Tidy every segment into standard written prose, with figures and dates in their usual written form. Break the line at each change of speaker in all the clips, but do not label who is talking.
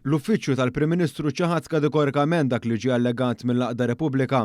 L-Uffiċċju tal-Prim Ministru ċaħad kategorikament dak li ġie allegat mill-għaqda Repubblika.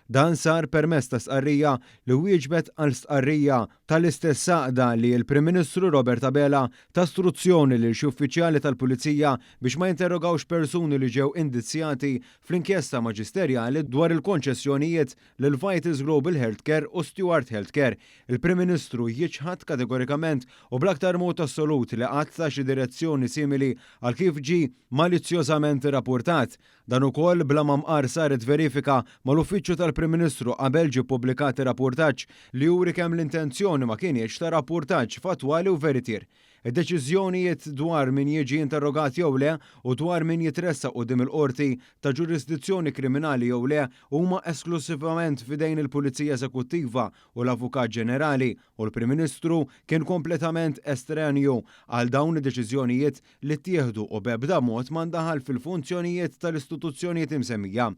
Dan sar permezz ta' stqarrija li wieġbet għal stqarrija tal-istess għaqda li l-Prim Ministru Robert Abela ta struzzjoni lil xi uffiċjali tal-Pulizija biex ma jinterrogawx persuni li ġew indizzjati fl-inkjesta maġisterjali dwar il-konċessjonijiet lil Vitals Global Healthcare u Steward Healthcare. Il-Prim Ministru jiċħad kategorikament u bl-aktar mod assolut li qatt ta xi direzzjoni simili għal kif ġie malizzjożament irrappurtat. Dan ukoll bla ma mqar saret verifika mal-Uffiċċju tal-Prim Ministru qabel ġie ppubblikat ir-rappurtaġġ li juri kemm l-intenzjoni ma kinitx ta' rappurtaġġ fattwali u veritier. Id-deċiżjonijiet dwar min jiġi interrogat jew le u dwar min jitressaq quddiem il-qorti ta' ġurisdizzjoni kriminali jew le huma esklussivament f'idejn il-Pulizija Eżekuttiva u l-Avukat Ġenerali u l-Prim Ministru kien kompletament estranju għal dawn id-deċiżjonijiet li ttieħdu u b'ebda mod ma ndaħal fil-funzjonijiet tal-istituzzjonijiet imsemmija.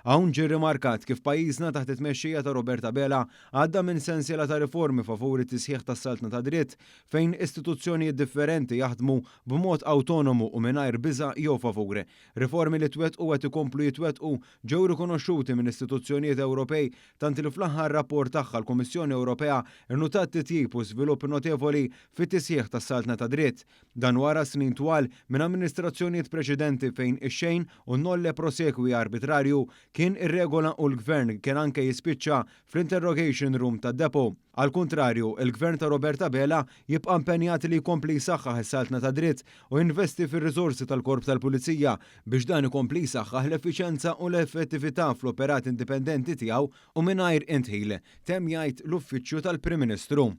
Hawn ġie rrimarkat kif pajjiżna taħt it-tmexxija ta' Robert Abela għadda minn sensiela ta' riformi favur it-tisħiħ tas-saltna tad-dritt fejn istituzzjonijiet differenti jaħdmu b'mod awtonomu u mingħajr biża' jew favur. Riformi li twettqu u qed ikomplu jitwettqu ġew rikonoxxuti minn istituzzjonijiet Ewropej tant li fl-aħħar rapport tagħha l-Kummissjoni Ewropea rnutat titjib u żvilupp notevoli fit-tisħiħ tas-saltna tad-dritt. Dan wara snin twal minn amministrazzjonijiet preċedenti fejn ix-xejn u n-nolle prosequi arbitrarju kien ir-regola u l-Gvern kien anke jispiċċa fl-interrogation room tad-depot. Għall-kuntrarju, il-Gvern ta' Robert Abela jibqa' impenjat li jkompli jsaħħaħ is-saltna tad-dritt u jinvesti fir-riżorsi tal-Korp tal-Pulizija biex dan ikompli jsaħħaħ l-effiċenza u l-effettività fl-operat indipendenti tiegħu u mingħajr indħil, temm jgħid l-Uffiċċju tal-Prim Ministru.